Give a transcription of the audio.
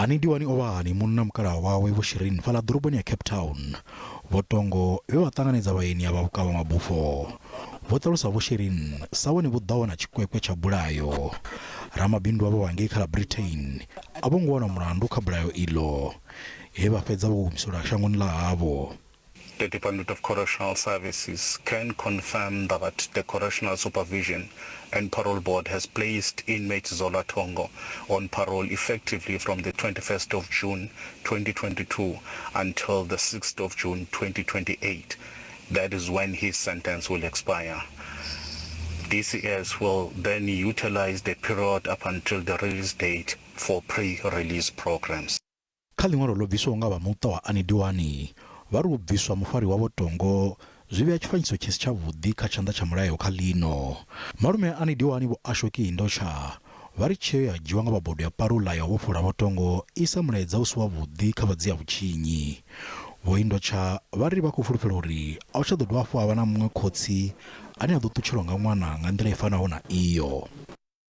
Annie Diwani o vha hani munna mukalaha wawe Vho Shireen fhaḽa ḓoroboni ya Cape Town. Vho Tongo vhe vha ṱanganedza vhaeni avha vhukavha mabufho. Vho ṱalusa Vho Shireen sa vhone vho ḓaho na tshikwekwe tsha bulayo. Ramabindu avho vha ngei kha ḽa Britain a vho ngo wanwa mulandu kha bulayo iḽo, he vha fhedza vho humiselwa shangoni ḽa havho. The Department of Correctional Services can confirm that the Correctional Supervision and Parole Board has placed inmate Zola Tongo on parole effectively from the 21st of June 2022 until the 6th of June 2028. That is when his sentence will expire. DCS will then utilize the period up until the release date for pre-release programs. Kha ḽiṅwalo ḽo bviswaho nga vha muṱa wa Annie Diwani, vha ri u bviswa mufari wavho Tongo zwi vhea tshifanyiso tshi si tshavhuḓi kha tshanḓa tsha mulayo kha ḽino. Malume a Annie Diwani Vho Ashoki Indotsha vha ri tsheo ye ya dzhiwa nga vha bodo ya parula ya u vhofholola Vho Tongo i isa mulaedza u si wavhuḓi kha vhadzia vhutshinyi. Vho Indotsha vha ri vha khou fulufhela uri a hu tsha ḓo dovha hafhu ha vha na muṅwe khotsi ane a ḓo ṱutshelwa nga ṅwana nga nḓila i fanaho na iyo.